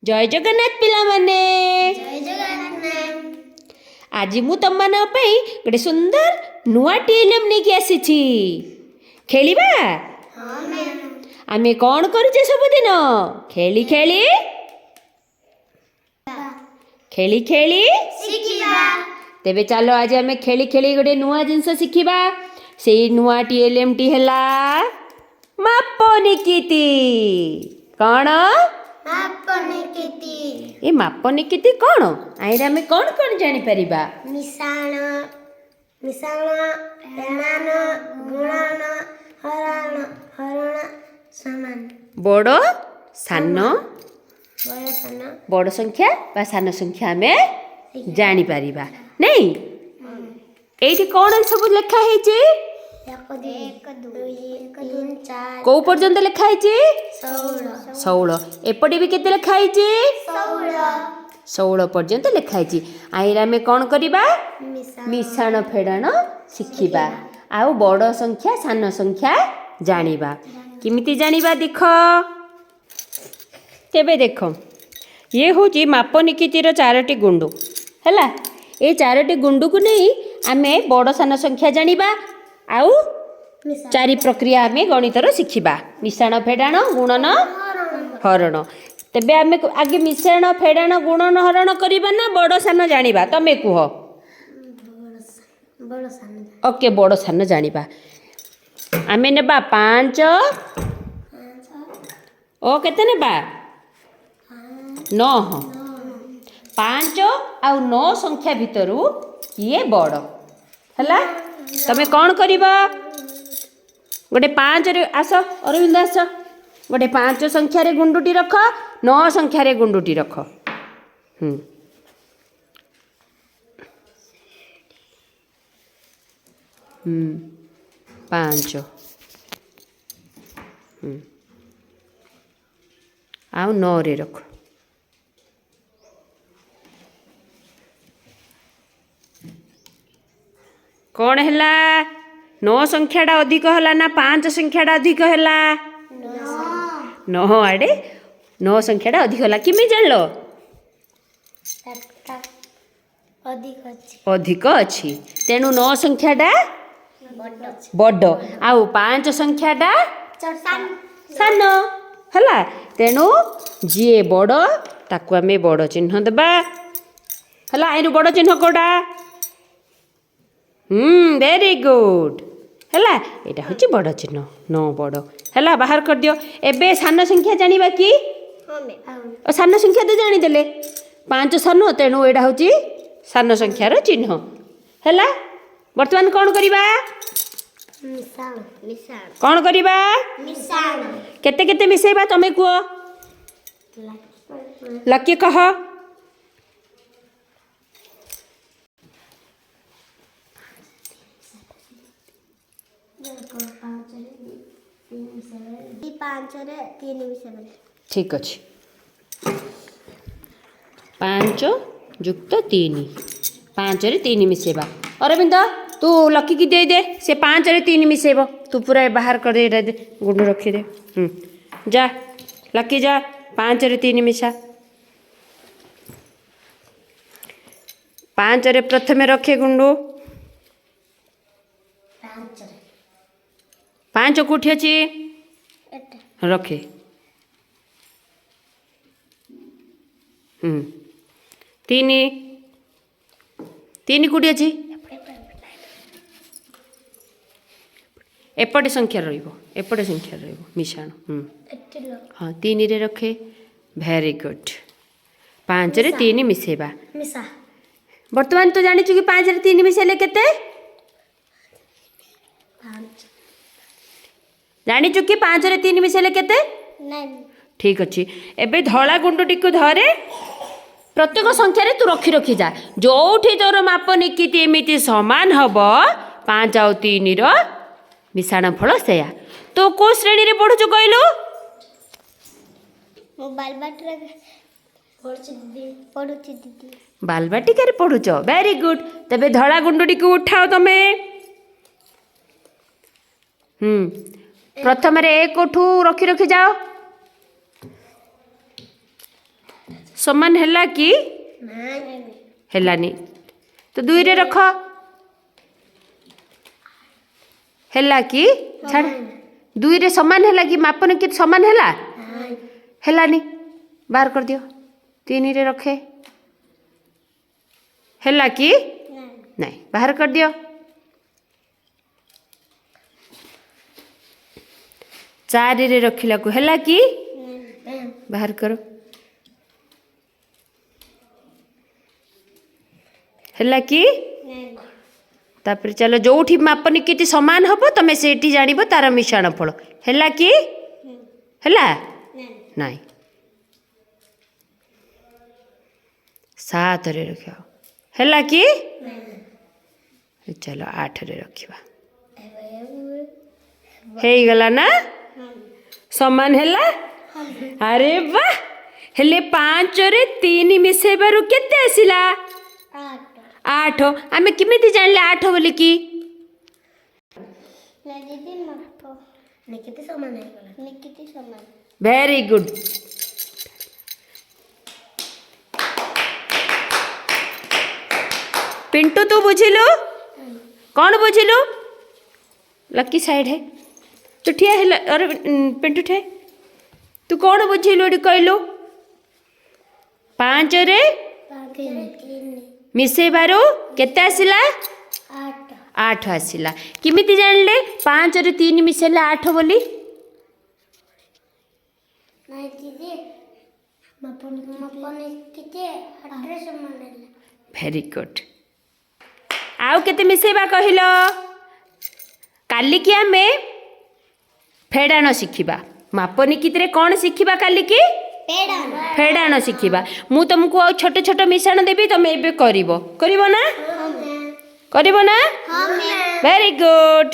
ଜୟ ଜଗନ୍ନାଥ ପିଲାମାନେ। ଜୟ ଜଗନ୍ନାଥ। ଆଜି ମୁଁ ତମମାନଙ୍କ ପାଇଁ ଗୋଟେ ସୁନ୍ଦର ନୂଆ ଟିଏଲଏମ୍ ନେଇକି ଆସିଛି। ଖେଳିବା? ହଁ ମ୍ୟାମ୍। ଆମେ କ'ଣ କରୁଛେ ସବୁଦିନ? ଖେଳି ଖେଳି ଖେଳି ଖେଳି ଶିଖିବା। ତେବେ ଚାଲ, ଆଜି ଆମେ ଖେଳି ଖେଳି ଗୋଟେ ନୂଆ ଜିନିଷ ଶିଖିବା। ସେଇ ନୂଆ ଟିଏଲଏମ୍ଟି ହେଲା ମାପ ନିକିତି। କ'ଣ? ମାପ ନିକିତି। ଏ ମାପ ନିକିତି କ'ଣ? ଆଇରେ ଆମେ କ'ଣ କ'ଣ ଜାଣିପାରିବା? ମିଶାଣ, ମିଶାଣ, ଫେଡ଼ାଣ, ଗୁଣନ, ହରଣ, ହରଣ ସମାନ। ବଡ଼ ସାନ। ବଡ଼ ସାନ। ବଡ଼ ସଂଖ୍ୟା ବା ସାନ ସଂଖ୍ୟା ଆମେ ଜାଣିପାରିବା ନାଇଁ? ଏଇଠି କ'ଣ ସବୁ ଲେଖା ହେଇଛି? 1, 2, 2, 3, 4। କୋଉ ପର୍ଯ୍ୟନ୍ତ ଲେଖା ହେଇଛି? 16। 16। ଏପଟେ ବି କେତେ ଲେଖା ହେଇଛି? 16। 16 ପର୍ଯ୍ୟନ୍ତ ଲେଖା ହେଇଛି। ଆଇରେ ଆମେ କ'ଣ କରିବା? ମିଶାଣ। ମିଶାଣ ଫେଡ଼ାଣ ଶିଖିବା ଆଉ ବଡ଼ ସଂଖ୍ୟା ସାନ ସଂଖ୍ୟା ଜାଣିବା। କେମିତି ଜାଣିବା ଦେଖ। ତେବେ ଦେଖ, ଇଏ ହେଉଛି ମାପ ନିକିତିର ଚାରୋଟି ଗୁଣ୍ଡୁ। ହେଲା, ଏ ଚାରୋଟି ଗୁଣ୍ଡୁକୁ ନେଇ ଆମେ ବଡ଼ ସାନ ସଂଖ୍ୟା ଜାଣିବା ଆଉ ମିଶାଣ। ଚାରି ପ୍ରକ୍ରିୟା ଆମେ ଗଣିତର ଶିଖିବା: ମିଶାଣ, ଫେଡ଼ାଣ, ଗୁଣନ, ହରଣ। ତେବେ ଆମେ ଆଗେ ମିଶାଣ, ଫେଡ଼ାଣ, ଗୁଣନ, ହରଣ କରିବା ନା ବଡ଼ ସାନ ଜାଣିବା? ତମେ କୁହ। ବଡ଼ ସାନ। ଓକେ, ବଡ଼ ସାନ ଜାଣିବା। ଆମେ ନେବା 5 5। ଓ କେତେ ନେବା? 9। 5 ଆଉ 9 ସଂଖ୍ୟା ଭିତରୁ କିଏ ବଡ଼ ହେଲା? ତମେ କ'ଣ କରିବ? ଗୋଟେ 5ରେ, ଆସ ଅରବିନ୍ଦ ଆସ, ଗୋଟେ 5 ସଂଖ୍ୟାରେ ଗୁଣ୍ଡୁଟି ରଖ, 9 ସଂଖ୍ୟାରେ ଗୁଣ୍ଡୁଟି ରଖ। ହୁଁ ହୁଁ 5, ହୁଁ ଆଉ 9ରେ ରଖ। କ'ଣ ହେଲା? 9 ସଂଖ୍ୟାଟା ଅଧିକ ହେଲା ନା 5 ସଂଖ୍ୟାଟା ଅଧିକ ହେଲା? 9 ଆଡ଼େ 9 ସଂଖ୍ୟାଟା ଅଧିକ ହେଲା। କେମିତି ଜାଣିଲ? ଅଧିକ ଅଛି। ଅଧିକ ଅଛି, ତେଣୁ 9 ସଂଖ୍ୟାଟା ବଡ଼ ଅଛି। ବଡ଼ ଆଉ 5 ସଂଖ୍ୟାଟା ସାନ। ସାନ ହେଲା। ତେଣୁ ଯିଏ ବଡ଼ ତାକୁ ଆମେ ବଡ଼ ଚିହ୍ନ ଦେବା। ହେଲା, ଏଇରୁ ବଡ଼ ଚିହ୍ନ କୋଉଟା? Very good. ହେଲା, ଏଇଟା ହେଉଛି ବଡ଼ ଚିହ୍ନ, 9 ବଡ଼ ହେଲା। ବାହାର କରିଦିଅ। ଏବେ ସାନ ସଂଖ୍ୟା ଜାଣିବା କି? ହଁ ମ୍ୟାମ୍। ଓ, ସାନ ସଂଖ୍ୟା ତ ଜାଣିଦେଲେ, 5 ସାନ, ତେଣୁ ଏଇଟା ହେଉଛି ସାନ ସଂଖ୍ୟାର ଚିହ୍ନ। ହେଲା, ବର୍ତ୍ତମାନ କ'ଣ କରିବା? ମିଶାଣ, ମିଶାଣ। କ'ଣ କରିବା? ମିଶାଣ। କେତେ କେତେ ମିଶେଇବା ତମେ କୁହ। ଲକି କହ। 5ରେ 3 ମିଶାଇଲେ। ଠିକ୍ ଅଛି। 5 ଯୁକ୍ତ 3, 5ରେ 3 ମିଶେଇବା। ଅରବିନ୍ଦ, ତୁ ଲକିକି ଦେଇଦେ, ସେ 5ରେ 3 ମିଶେଇବ। ତୁ ପୁରା ବାହାର କରିଦେ ଏଇଟା, ଦେ ଗୁଣ୍ଡ ରଖିଦେ। ଯା ଲକି ଯା, 5ରେ 3 ମିଶା। 5ରେ ପ୍ରଥମେ ରଖେ ଗୁଣ୍ଡୁ। 5ରେ। 5 କେଉଁଠି ଅଛି? ଏଟା। ରଖେ। 3, 3 କେଉଁଠି ଅଛି? ଏପଟେ ସଂଖ୍ୟା ରହିବ, ଏପଟେ ସଂଖ୍ୟା ରହିବ ମିଶାଣ। ଏଠି। ହଁ, 3ରେ ରଖେ। Very good. 5ରେ 3 ମିଶେଇବା। ମିଶା। ବର୍ତ୍ତମାନ ତୁ ଜାଣିଛୁ କି 5ରେ 3 ମିଶେଇଲେ କେତେ? 5। ଜାଣିଛୁ କି 5ରେ 3 ମିଶେଇଲେ କେତେ? ନାଇଁ। ଠିକ୍ ଅଛି। ଏବେ ଧଳା ଗୁଣ୍ଡଟିକୁ ଧରେ, ପ୍ରତ୍ୟେକ ସଂଖ୍ୟାରେ ତୁ ରଖି ରଖି ଯା। ଯୋଉଠି ତୋର ମାପ ନିକିତି ଏମିତି ସମାନ ହବ, 5 ଆଉ 3ର ମିଶାଣ ଫଳ ସେୟା। ତୁ କୋଉ ଶ୍ରେଣୀରେ ପଢୁଛୁ କହିଲୁ? ମୁଁ ବାଲବାଟିରେ ପଢୁଛି ଦିଦି, ପଢୁଛି ଦିଦି। ବାଲବାଟିକାରେ ପଢୁଛ, ଭେରି ଗୁଡ୍। ତେବେ ଧଳା ଗୁଣ୍ଡଟିକୁ ଉଠାଅ ତମେ। ପ୍ରଥମରେ 1ଠୁ ରଖି ରଖି ଯାଅ। ସମାନ ହେଲା କି? ନାଇଁ। ହେଲାନି ତ 2ରେ ରଖ। ହେଲା କି? ଛାଡ଼। 2ରେ ସମାନ ହେଲା କି? ମାପ ନିକିତି ସମାନ ହେଲା? ନାଇଁ। ହେଲାନି, ବାହାର କରିଦିଅ। 3ରେ ରଖେ। ହେଲା କି? ନାଇଁ। ନାଇଁ, ବାହାର କରିଦିଅ। 4ରେ ରଖିଲାକୁ ହେଲା କି? ନାଇଁ। ବାହାର କର। ହେଲା କି? ନାଇଁ। ତାପରେ ଚାଲ, ଯୋଉଠି ମାପ ନିକିତି ସମାନ ହେବ, ତମେ ସେଇଠି ଜାଣିବ ତାର ମିଶାଣ ଫଳ। ହେଲା କି? ହେଲା? ନାଇଁ। ନାଇଁ। 7ରେ ରଖିବ। ହେଲା କି? ନାଇଁ। ଚାଲ, 8ରେ ରଖିବା। ହେଇଗଲା ନା? ସମାନ ହେଲା? ଆରେ ବା! ହେଲେ 5ରେ 3 ମିଶେଇବାରୁ କେତେ ଆସିଲା? 8। 8। ଆମେ କେମିତି ଜାଣିଲେ 8 ବୋଲିକି? ନା ଦିଦି, ମାପ ନିକିତି ସମାନ ହେଇଗଲା। ନିକିତି ସମାନ। Very good. Pintu, ତୁ ବୁଝିଲୁ? କ'ଣ ବୁଝିଲୁ? ଲକି, ସାଇଡ୍ ହେ ତୁ। ଠିଆ ହେଲା। ଆରେ ପିଣ୍ଟୁ, ଠିଆ। ତୁ କ'ଣ ବୁଝିଲୁ ଏଠି କହିଲୁ? 5ରେ 5ରେ 3 ମିଶେଇବାରୁ କେତେ ଆସିଲା? 8। 8 ଆସିଲା। କେମିତି ଜାଣିଲେ 5ରେ 3 ମିଶେଇଲେ 8 ବୋଲି? ନାଇଁ ଦିଦି, ମାପ ନିକିତି 8ରେ ସମାନ ହେଲା। Very good. ଆଉ କେତେ ମିଶେଇବା କହିଲ? କାଲିକି ଆମେ ଫେଡ଼ାଣ ଶିଖିବା। ମାପ ନିକିତିରେ କ'ଣ ଶିଖିବା କାଲିକି? ଫେଡ଼ାଣ ଶିଖିବା। ମୁଁ ତୁମକୁ ଆଉ ଛୋଟ ଛୋଟ ମିଶାଣ ଦେବି, ତମେ ଏବେ କରିବ। କରିବ ନା? କରିବ ନା? ହଁ। Very good.